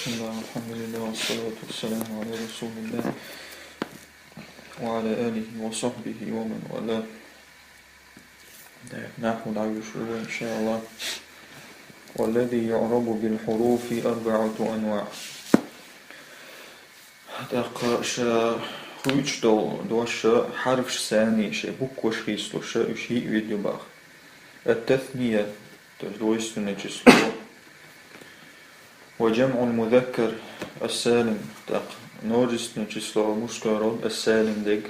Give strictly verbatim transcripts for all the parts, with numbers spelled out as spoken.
بسم الله، الحمد لله، والصلاة والسلام على رسول الله وعلى آله وصحبه ومن والاه. Так, нахьву дӀавуьйцур ву, иншааллахӀ. والذي يعرب بالحروف أربعة أنواع. ТӀаккха ша хуьйцуш долу дош хьарфашца, шайн букваш хийцалуш, уьш йиъ вид ю боху. التثنية, то есть двойственное число. وجمع المذكر السالم, тӀаккха множественное число, мужской род, السالم дерг.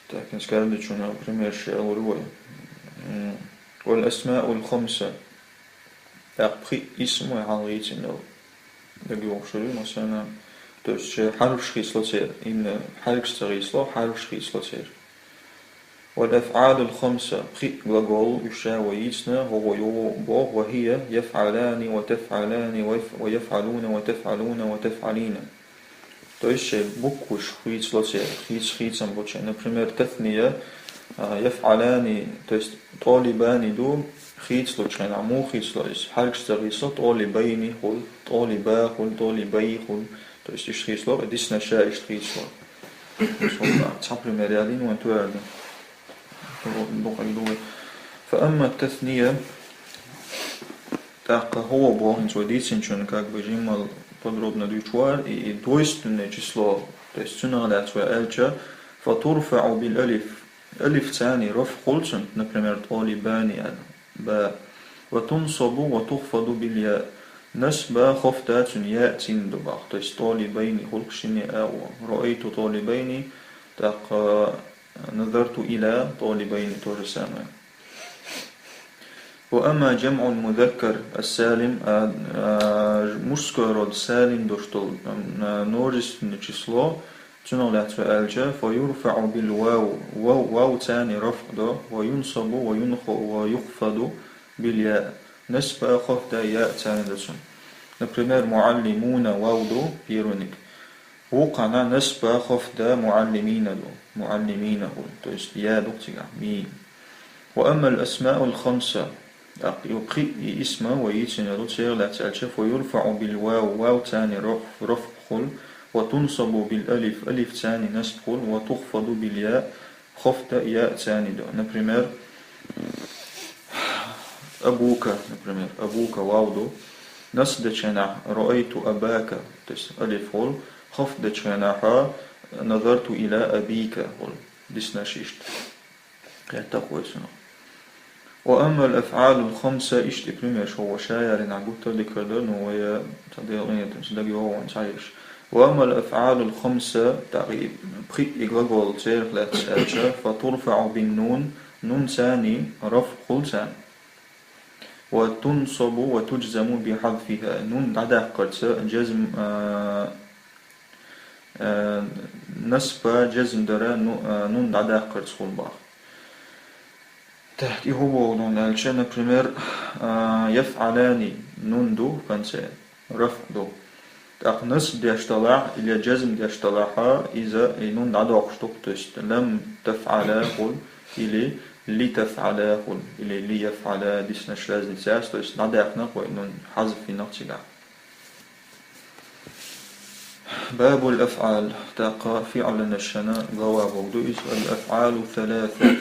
Так, хӀинца кардачунна примерш ша лур ву вай. М, والأسماء الخمسة. ТӀаккха пхиъ исм вай хьалха йийцина йолу. ДагайогӀуш ю, масала, то есть, э, хьарфаш хийцало церан, именно хьарфашца хийцало, хьарфаш хийцало церан. والأفعال الخمسة, пхиъ глагол, уьш ша вай йийцина, хӀокхо юха боху, وهي يفعلان وتفعلان ويف-, ويفعلون وتفعلون وتفعلين. То есть, шайн букваш хийцало церан, хийца-, хийцам бу шайн. Например, تثنية, а, يفعلان, то есть طالبان ду, хийцало шайн, а муха хийцало иза? Хьарфашца хийцало, طالبين хуьлу, طالبا хуьлу, طالبي хуьлу. То есть, иштта хийцало, дисна ша иштта хийцало. Цхьа пример ялийна вайн туьйрда. Дукха ду вай. فأما التثنية, тӀаккха хӀокхо боху, хӀинца вай дийцинчунна, как бы, жимма подробно дуьйцуш вара, и, и двойственное число, то есть цунах лаьцна вай аьлча, فترفع بالألف, алифца рафӀ хуьлу цуьнан, например, طالبان аьлла, ба, وتنصب وتخفض بالياء, насб а, хафд а цуьнан яъ цӀена ду боху, то есть طالبين хуьлу шина яъ а, رأيت طالبين, тӀаккха نظرت إلى طالبين то же самое. وأما جمع المذكر السالم, а, а, мужской род салим долуш долу, а, множественное число, цунах лаьцна вай аьлча, فيرفع بالواو, вав, вавца рафӀ до, وينصب وينخ-, ويخفض بالياء, насб а, хафд а, яъ цӀена до цуьнан. Например, معلمون вав ду, первенник. Вукхунна насб а, хафд а, معلمين ду, معلمين хуьлу, то есть яъ ду-кх цигахь, мим. وأما الأسماء الخمسة, тӀаккха и пхиъ исм вай йийцина йолу, церан лаьцна аьлча, فيرفع بالواو, вавца рафӀ, рафӀ хуьлу, وتنصب بالألف, алифца насб хуьлу, وتخفض بالياء, хафд а, яъ цӀена до. Например, أبوك, например, أبوك вав ду. Насб дечу хенахь رأيت أباك, то есть алиф хуьлу, хафд дечу хенахь نظرت إلى أبيك хуьлу. Дисна ша иштта. Кхетта-кх вай цунах. وأما الأفعال الخمسة, иштта и примерш хӀокхо ша ялийнехь гуттар а дика хир дара, но вай, цхьа Делан къинхетамца, дагайогӀу вайн цхьаерш. وأما الأفعال الخمسة, тӀаккха и пхиъ и глагол церах лаьцна аьлча, فترفع بالنون, нунца рафӀ хуьлу царна. وتنصب وتجزم بحذفها, нун дӀадаккхарца жазм, а, а, насб а, жазм дар а, ну, а, нун дӀадаккхарца хуьлу боху. Так, и хӀун боху нун аьлча, например, а, يفعلان, нун ду в конце, рафӀ ду. ТӀаккха насб деш далахь или жазм деш далахь, иза, и нун дӀадоккхуш ду-кх, то есть لم تفعلا хуьлу, или لتفعلا хуьлу, или ليفعلا, диснарш разница яц, то есть дӀадаьккхина-кх вай, нун хьазф йина-кх цигахь. باب الأفعال, тӀаккха фиъланашна глава бохург ду иза. الأفعال ثلاثة,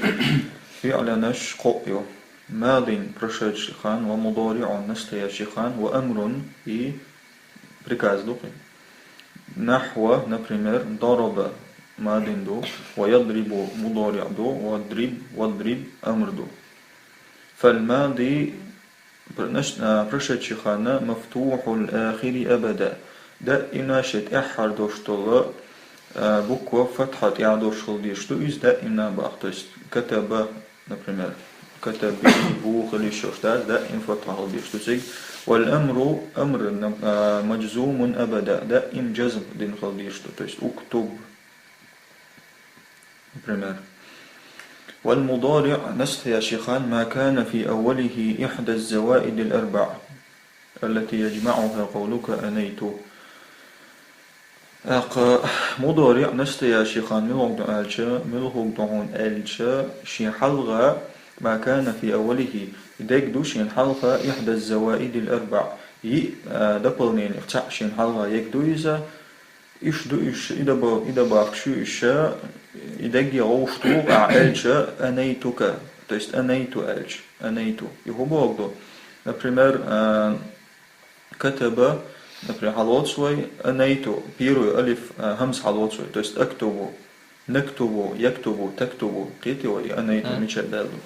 фиъланаш кхоъ ю. ماض, прошедший хан, ومضارع, настоящий хан, وأمر, и приказ ду-кх. نحو, например, ضرب, мадин ду, ويضرب, мудариӀ ду, واضرب, واضرب, амр ду. فالماضي, пр-, наш-, а, прошедший хан, مفتوح الآخر أبدا. Даима шен тӀаьххьара дош долу, а, буква фатхьа тӀехь долуш хила дезаш ду иза даима боху. То есть كتب, например, كتبه хила йиш йолуш дац, даим фатхьа хила дезаш ду цига. والأمر, амр, а, مجزوم أبدا, даим жазм дина хила дезаш ду. То есть اكتب, например. والمضارع, настоящий хан, ما كان في أوله إحدى الزوائد الأربع التي يجمعها قولك أنيت. ТӀаккха мудариӀ, настоящий хан муьлха ду аьлча, муьлха ду хьуна аьлча, шен хьалха, ما كان في أوله, дерг ду шен хьалха إحدى الزوائد الأربع, И, а, дополнение, цхьаъ шийна хьалха ерг ду иза, уьш ду уьш, и дабо-, и дабахкаш ю уьш, и дерриге гӀовшт ву, а аьлча, «أنيتك», то есть «أنيت» аьлча, «أنيت». И хӀун бохург ду? Например, а, «كتب», например, хьалоцу вай, «أنيت», первый алиф, а, хӀамза хьалоцу вай, то есть «أكتب», «نكتب», «يكتب», «تكتب», кхетий вай, и «أنيت» Мгм. мичара даьлла ду.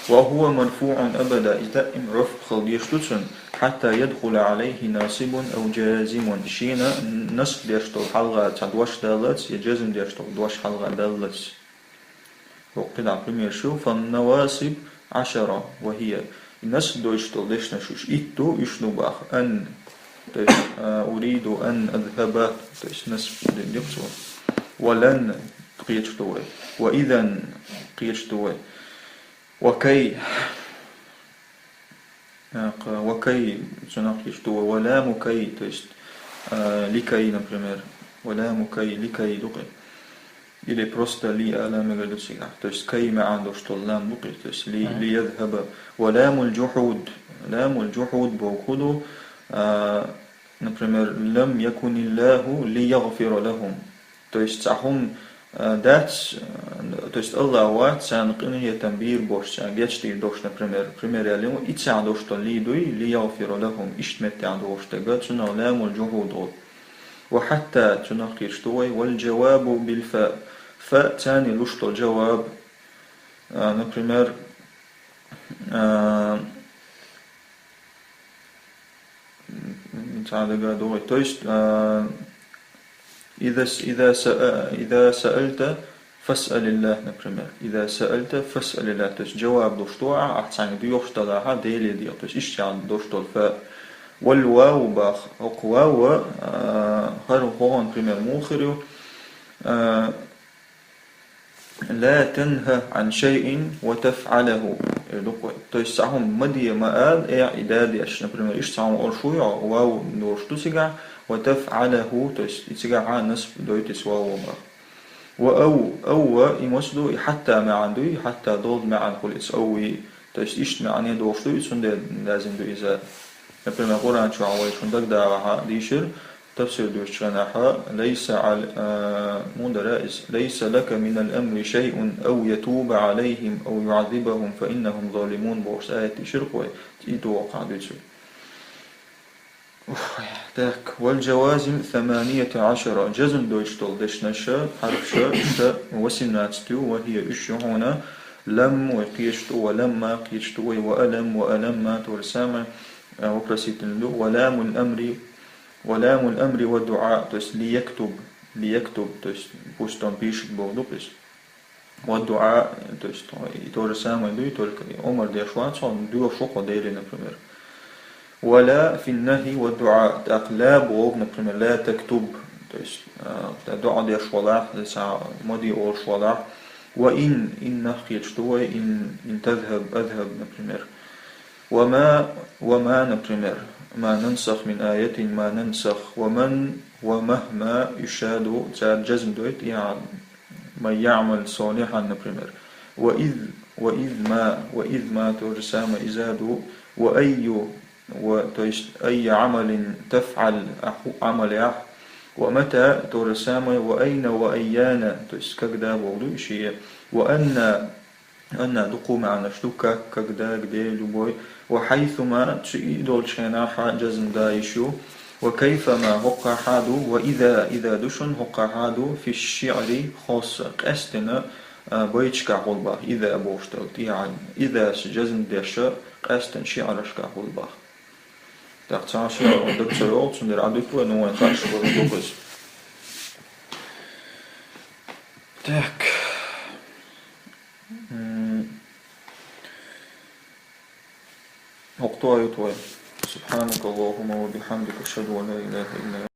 «وهو مرفوع أبدا», иза даим рафӀ хила дезаш ду цунна, «حتى يدخل عليه ناصب أو جازم», шийна насб деш долу хьалха цхьа дош даллалц, я жазм деш долу дош хьалха даллалц. ХӀокху кхидӀа примерш ю: «فالنواصب عشرة وهي». И насб дойтуш долу дешнаш уьш итт ду, уьш ду боху: «أن», то есть, а, «أريد أن أذهب», то есть насб ду-, ду цо. «ولن», кхечу ду вай. «وإذا», кхечу ду вай. «وكي». А, кха, «وكي», цунах кхечу ду вай. «ولام كي», то есть, а, «لكي», например. «ولام كي», «لكي» ду кхи. Или просто «لي», а, лам мегар ду цигахь. То есть «كي» маьӀна долуш долу лам ду кхи. То есть «لي», Мгм. «ليذهب». «ولام الجحود». «لام الجحود» бохург хӀун ду? А, например, «لم يكن الله ليغفر لهم». То есть цхьа хӀума, а, дац, а, то есть АллахӀ вац царна къинхетам бийр болуш, царна гечдийр долуш, например, пример ялийна, и цхьаъ долуш долу «لي» дуй, «ليغفر لهم», иштта меттехь долуш дерг, цунах «لام الجحود» олу. «وحتى», цунах кхечу ду вай, «والجواب بالفاء». Фа царна луш долу жаваб, а, например, а, м, цхьа дага догӀий. То есть, а, «إذا س-، إذا سأ-، إذا سألت فاسأل الله», например. «إذا سألت فاسأل الله». То есть жаваб луш ду ахь, ахь цхьаьнга доьхуш далахь, Деле дехьа. То есть иштта долуш долу фа. «والواو» боху, хӀокху вав, а, хӀара хӀокхуьнан пример муха хир ю? А, «لا تنه عن شيء وتفعله». Э, ду кхуьй. То есть цхьа хӀума ма де, ма ала, э, и да деш, например, иштта цхьа хӀума олуш ву хьо, вав долуш ду цигахь, «وتفعله», то есть и цигахь а насб дойту иза ваван боху. «وأو», «أو», и маса ду, и «حتى» маьӀна ду, и «حتى» долу маьӀна хуьлу иза «أو» и. То есть иштта маьӀна долуш ду, и цундела лазим ду иза. Например, Къуръан чохь вай шуна дагадогӀахь дийшира, тафсир доьшучу хенахь: «ليس عل-», а, муха дара иза: «ليس لك من الأمر شيء أو يتوب عليهم أو يعذبهم فإنهم ظالمون», бохуш аят дийшира кхуьй, и догӀу кхана дуьйцура. Ух, так, «والجوازم ثمانية عشر», жазм дойтуш долу дешнаш, хьарфаш, иштта восемнадцать ю, «وهي», уьш ю хьуна: «لم», вай кхечу ду, «ولما», кхечу ду вай, «وألم», «وألما», то же самое, а, вопросительный ду, «ولام الأمر», «ولام الأمر والدعاء», то есть «ليكتب», «ليكتب», то есть «пусть он пишет» боху ду иза. «والدعاء», то есть и то же самое ду, и только и омар деш вац хьо, доьхуш ву хьо Деле, например. «ولا في النهي والدعاء», тӀаккха «لا» боху, например, «لا تكتب», то есть, а, доӀа деш валахь, цхьа ма де олуш валахь. «وإن», «إن» нах кхечу ду вай, «إن», «إن تذهب أذهب», например. «وما», «وما», например, «ما ننسخ من آية», «ما ننسخ». «ومن», «ومهما», уьш а ду, цара жазм дойту, я «من يعمل صالحا», например. «وإذ», «وإذ ما», «وإذ ما», то же самое, иза ду. «وأي», «و», то есть «أي عمل تفعل», ахь хӀун Ӏамал яхь. «ومتى», то же самое. «وأين», «وأيان», то есть «когда» боху ду и шиъ. «وأنى», «أنى» дуккха маьӀнаш ду: как, когда, где, любой. «وحيثما», цу и долчу хенахь а жазм дан йиш ю. «وكيفما», хӀокхахь а ду. «وإذا», «إذا» ду шуна, хӀокхахь а ду. «في الشعر خاصة», къаьсттина, а, байташкахь гӀулбах, «إذا» бохуш долу тӀехьа, «إذا» ш-, жазм деш, къаьсттина шиърашкахь гӀулбах. ТӀаккха цхьа шиър вайн даг ца йолу, цундела Ӏадуьту вай, ну вайн харш бара ду иза. Так. М. ХӀокху тоьуьйту вай. سبحانك اللهم وبحمدك، أشهد أن لا إله إلا